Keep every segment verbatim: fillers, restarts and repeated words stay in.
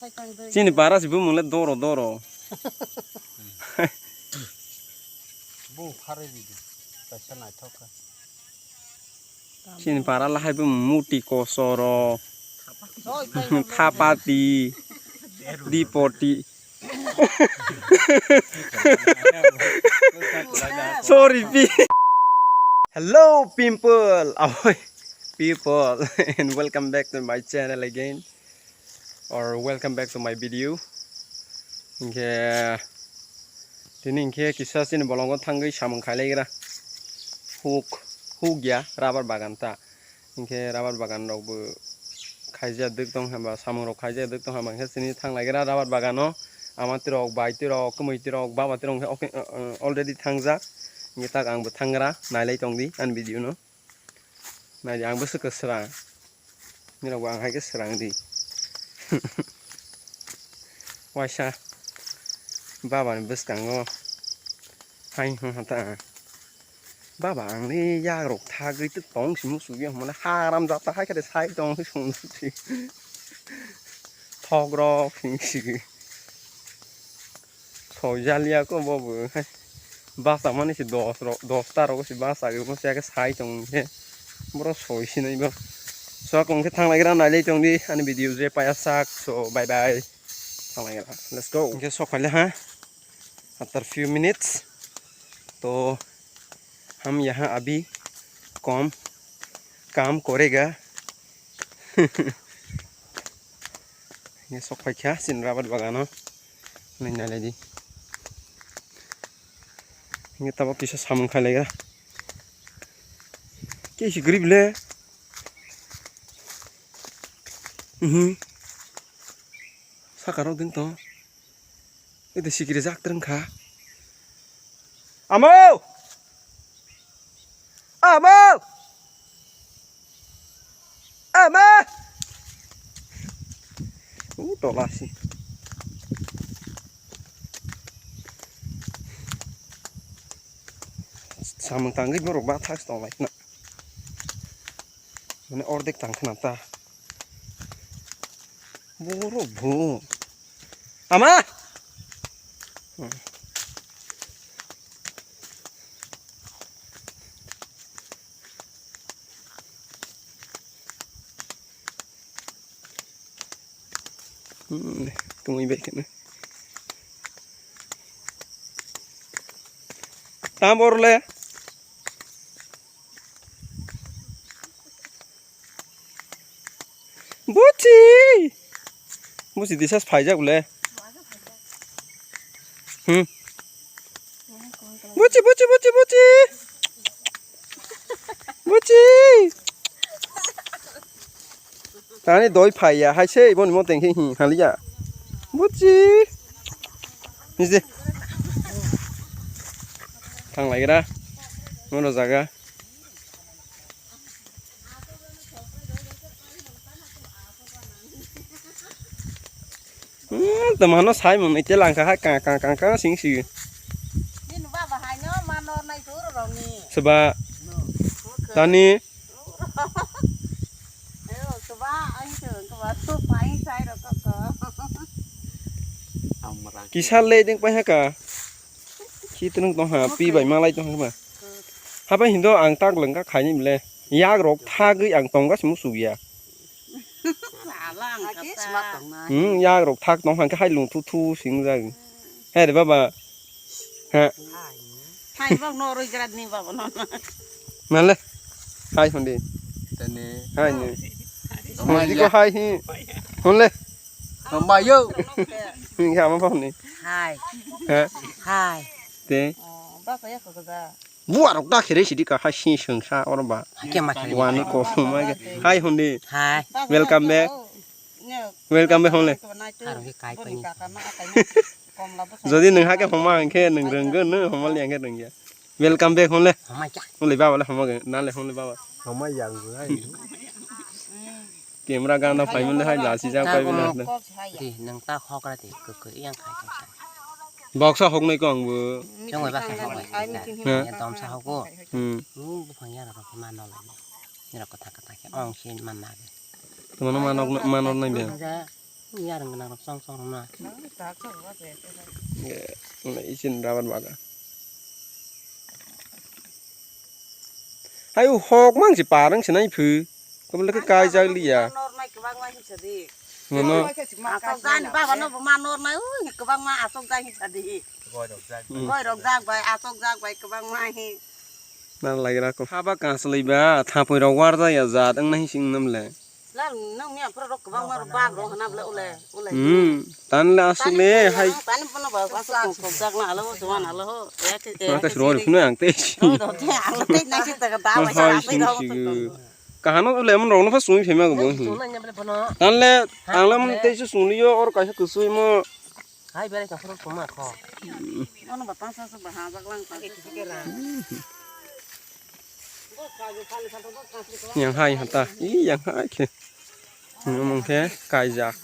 Chini para si bumung le doro doro. Bung pharwi ridi, kaisa naithok kha. Chini para lahai bumung muti kosoro, thapati, dipoti. Sorry, pi. Hello, people. Ahoy, people, and welcome back to my channel again. Or welcome back to my video. Hinkhe tini hinkhe kisa chini bolongo thangwi samung khailaigra. Huk, huk ya rubber bagan ta. Hinkhe rubber bagan rok bo khaijak dwk tong hwnba, samung rok khaijak dwk tong hwnba hinkhe chini thanglaigra rubber bagano. Amati rok, bai twi rok, kwmwi twi rok, baba twi rok hinkhe okay, uh, uh, already thangjak. Hinkhe tak ang bo thangra, nailai tong di ani video no. Naidi, ang bwswk kwswrang. Nirok bo ang hai khe swrang di. Waisa baba ni bwskango hai hwn hata. Baba, ang ni yak rok thagwi tong si musu ya, mane haram jata hai khe sai tong si sung si. Thok rok hing si. Soi jaliya ko bo bo hai. Basa mani si dos rok, dos ta rok si basa ge mo siya ke sai tong he. Boro soi sinai bo. So kong khe thanglaigra nailai tong di ani video je paya sak. So bye bye. Thanglaigra. Let's go. Hinkhe sok phaile ha. After few minutes. To hum yaha abhi kom kaam karega. Hinkhe sok phaikha chini rubber bagano. Nai nailai di. Hinkhe tabuk kisa samung khailaigra. Kisi grip le. Mhm. Saka rok ding to. Ede sikiri jak treng kha. Amo! Amo! Amo! U tola si. Samung tangwi borok bathak tong lai khna. Mane ordek tang khna ta. Borok bo. Ama! Hmm, tumui bai kene. Tam borle. Buchi! Buchi disas phaijak le. Hmm. Buchi, buchi, buchi, buchi. Buchi! Tani doi phaiya, hai se iboni mo tengkhe hi haliya. Buchi! Nisi. Thanglaigra. Mono jaga. Hmm, tamo hano sai mwnwi te langkha hai kang kang kang kang sing si. Nini baba haino manor nai turu roni. Seba. Tani. Ayo, seba, ayo, seba, tu pai sai ro koko. Kisa le ding pai haka. Khitrwng tong ha, pi bai malai tong ha. Habai hindo ang tak lengka khaini bile. Yak rok thagwi ang tongga simu sugya. Hmm, yak rok thak tong hangke hai lung thu thu sing jang. He re baba. Ha. Hai bak no roi grad ni baba no. Male. Hai hondi. Tani. Hai ni. Hondi ko hai hi. Honle. Mama yo. Hinga ma pahni. Hai. Ha. Hai. Te. Oh, baba ya ko ga. Buarok da khere sidi ka hai si sengsa oro ba. Ke ma thani. Wani ko ma ge. Hai hondi. Hai. Welcome back. Welcome back honle. Aro ke kai pani. Jodi nwng hake homa hingke nwng rwnggo, nwng homa le hingke rwngya. Welcome back honle. Homa kya? Honle baba le homa ge, na le honle baba. Homa yang bu ai. Camera gana paimon le hai lasi ja paimon le. Di nwng ta khokra di kuk kuk yang khai tong sa. Boksa hoknai ko ang bo. Chong bai baksa hok bai. Ha? Ya dom sa hok ko. Hmm. Ni buphang ya rok ma no lai. Ni rok kotha kotha khe ong sin man na. Tamo no manok manok nai be. Yarang gwnang rok chong chong rwna. Nang tak chong ba se. Nge, nge isin rabar bagan. Hayu hok mang si parang sinai phu. Kobol ke kai jak liya. Nor nai kwbang ma hinsa di. Ngono. Asok jani baba no bo ma nor nai, ui, kwbang ma asok jani sa di. Goi rok jak. Hmm. Goi rok jak bai, asok jak bai kwbang ma hi. Nang lai ra ko. Haba kaslai ba, thapoi rok war ja ya jat wng nai sing nam le. Lal, nang miya phura rok kwbangma rok bag rok hwnna bwle ule, ule. Hmm, tan le aswk le hai. Tani bono ba aswk tong tong jak na alo, jawan alo. Ya ke, ya ke siro rok phunu ang tei. Roi rok te ang tei na kita ka dawa sa. Hai sing sigu. Kahano ule mon rok no pha sung phema go bo. Tan le ang le mon tei su sung liyo or kaisa kusui mo. Hai, berai tongphuru tongma kho. Bono ba tangsa se ba hajak lang tangsa. Yang hai hata, i yang hai khe. Nung khe kaijak.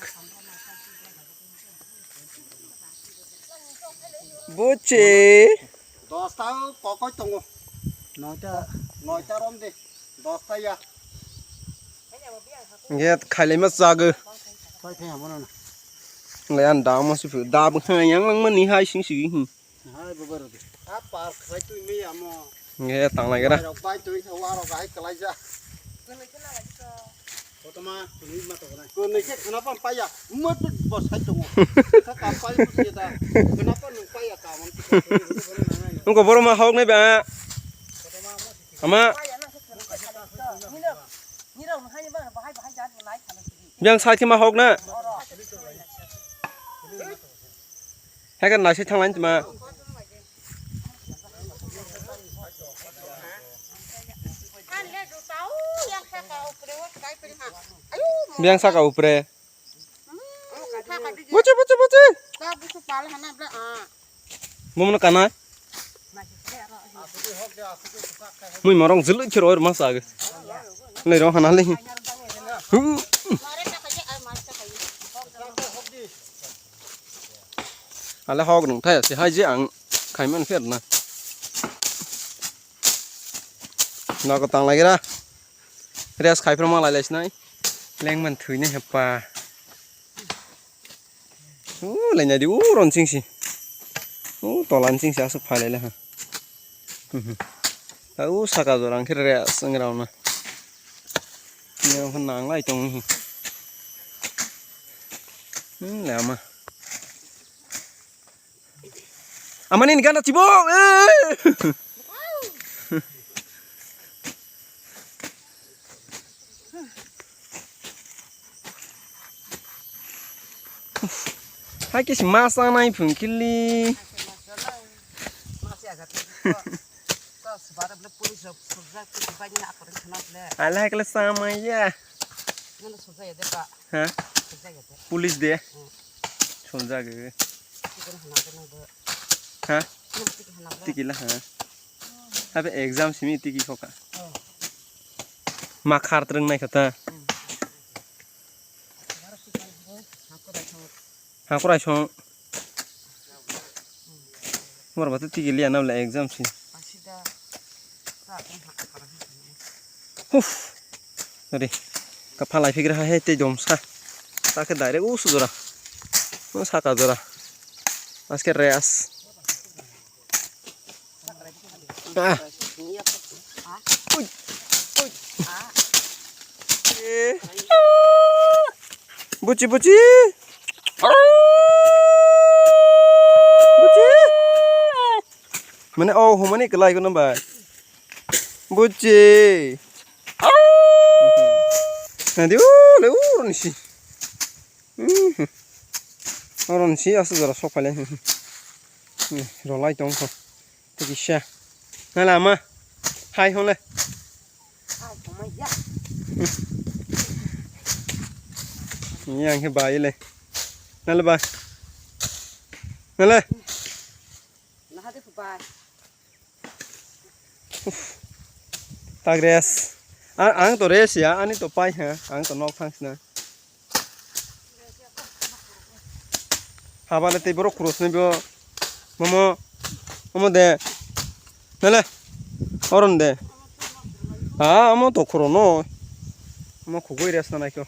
Buchi. Dosta pokoi tongo. Noita. Noita rom de. Dosta ya. Nge khailai ma chago. Pai khai hamono na. Le an da mo su da bu ha yang lang mani hai sing sigi hi. Hai bo baro de. A par khai tu mi amo. Nge tang lai gara. Rok bai tu sa wa rok ai kalai ja. Kotoma ni ma to na. Ko ne ke khana pam pa ya. Mo tu bo sai to mo. Ka ka pa ya tu ya da. Khana pa nung pa ya ka mon. Nung ko boro ma hok ne ba. Ama. Biang side khe ma hok na. Haikhe naisai thanglaini tma. Biang saka upre. Buchi, buchi, buchi. Bumno kana. Mui morong jiluk khe roi rwma chagwi. Nai rong hana le. Ale hok nung thaya se hai je ang khaiman pher na. Nogo tang lagira. Rest khai phro ma lai lai sinai. Lengman thwini hepa. U lainadi u ronsing si. U tolan sing si aswk phai lai lai ha. Ta u saka jora ang khe rest wng rao na. Nang lai tong hi. Hmm, lama. Amani ni gana chibo. Eh! Hai khe se ma chanai phung kili. Ale hai khe le chamai ya. Ha? Police de. Soljak. Ha? Tiki la ha. Habe exam simi tiki khoka. Ma khar treng nai khata. Ha korai song. Mor batu tiki liya na exam si. Huf. Nari. Kapha lai phigra hai tei dom sa. Ta khe direct u su jora. U saka jora. Aske reas. Ah. Ui. Ui. Eh. Buchi, buchi. Buchi. Mane o humani kelai kono bai. Buchi. Nadi u le u ni si. Oron si asu jora sok phaile. Rolai tong kho. Tiki sha. Nala ama. Hai hole. Yang he bai le. Nala ba. Nala. Tagres. Ang to res ya, ani to pai ha, ang to nok thang sina. Habale tei borok cross ni bo. Momo. Momo de. Nale. Oron de. Ah, amo to khoro no. Amo khugoi res na naikho.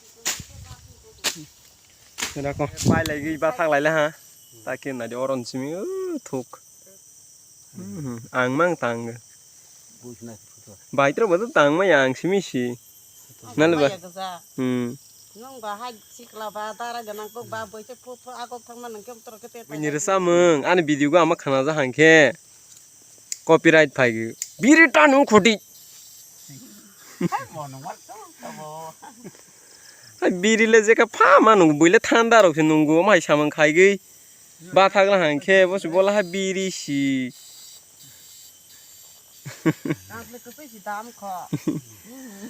Pai lai gwi bathak lai le ha. Ta khe nai de oron simi, uh, thuk. Hmm, ang mang tang. Bai tro bo tang ma yang simi si. Nal ba. Hmm. Nung ba hai sikla ba dara ganang kok ba boi se phu phu agok thang ma nang khe tro khe te. Ini resa mung ani video go ama khana ja hang khe. Copyright phai gwi. Biri ta nung khoti. Hai biri le jeka pha ma nung buile thanda rok se nungu mai samung khai gwi. Bathak la hang khe bo se bola ha biri si. Dam le kwtwi si dam kho.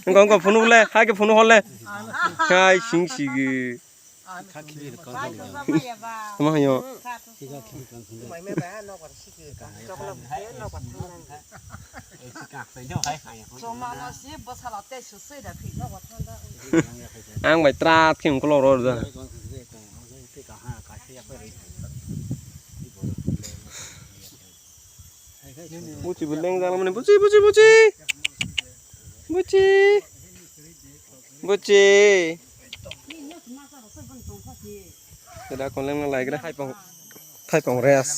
Ngko ngko phunu le ha ke phunu hole. Hai sing si gwi. Tama hayo. Ang bai trat khe ungkolo ro da. Buchi buleng jalan mani buchi buchi buchi. Buchi. Buchi. Kira koleng na laigra. Thaipong. Thaipong res.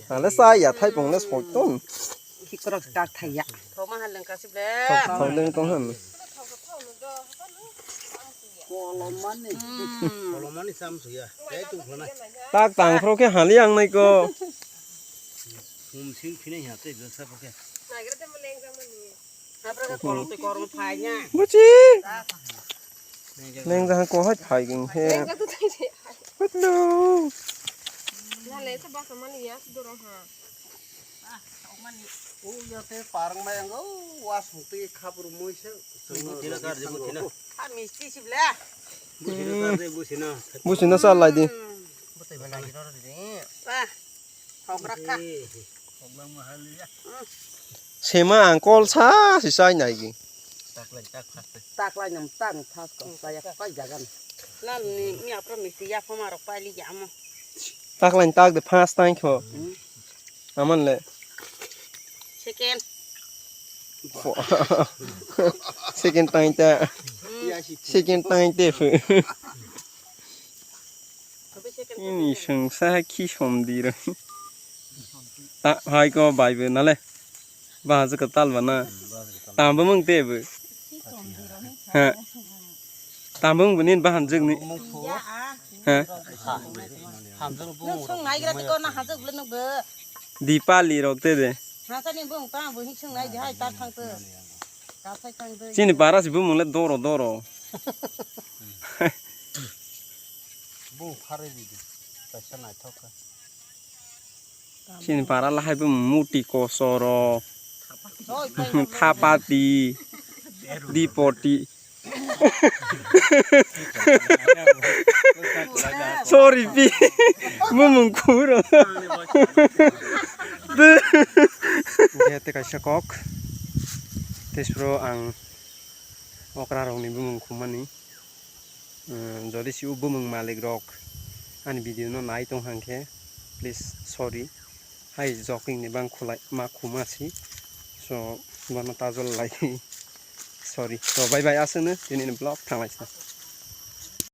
Ale sa ya thaipong le soi ton. Kikrok tak thaya. Thoma haleng kasip le. Thok thok leng tong han. Kolomani. Kolomani sam suya. Jai tu khona. Tak tang phro khe hali ang nai ko. Hum sing phine ya te jasa ko khe. Buchi. Neng jahang ko hai phai geng he. Hello. O ya te parang mai ang o was hung te khapur mui se. Buchi na kar je buchi na. Ha misti sibla. Buchi na kar je buchi na. Buchi na sal lai di. Buchi ba lai ro de. Wah. Hokrak kha. Sema ang kol sa si sai nai gi. Taklai nam tang thas ko sa yak pai jagan. Lal ni mi apro misti ya phoma rok pai li ya mo. Taklai tak de phas tang kho. Aman le. Second. Second tang ta. Second tang te phu. Ini sengsa hai khi som di ro. Ta hai ko bai be na le. Ba je ka tal ba na. Tam ba mung te be. Ha. Tam ba mung be nin ba han jek ni. Ha. Nung sung nai gra te ko na han jek le nung be. Dipali rok te de. Ha sa ni bung ta bu hin sung nai di hai ta thang te. Ka sai thang te. Chini bara si bu mung le doro doro. Bung phare di di. Kaisa naithok kha. Chini para lahai bo muti kosoro. Thapati. Dipoti. Sorry pi. Mumung kuro. Jete kaisa kok. Tesro ang okra rokni bumung khumani. Jodi si o bumung malik rok ani video no nai tong hang khe, please sorry. Hai joking ni bang khulai ma khuma si. So, bono tajol lai. Sorry. So, bye bye aswk no tini ni vlog thanglai sa.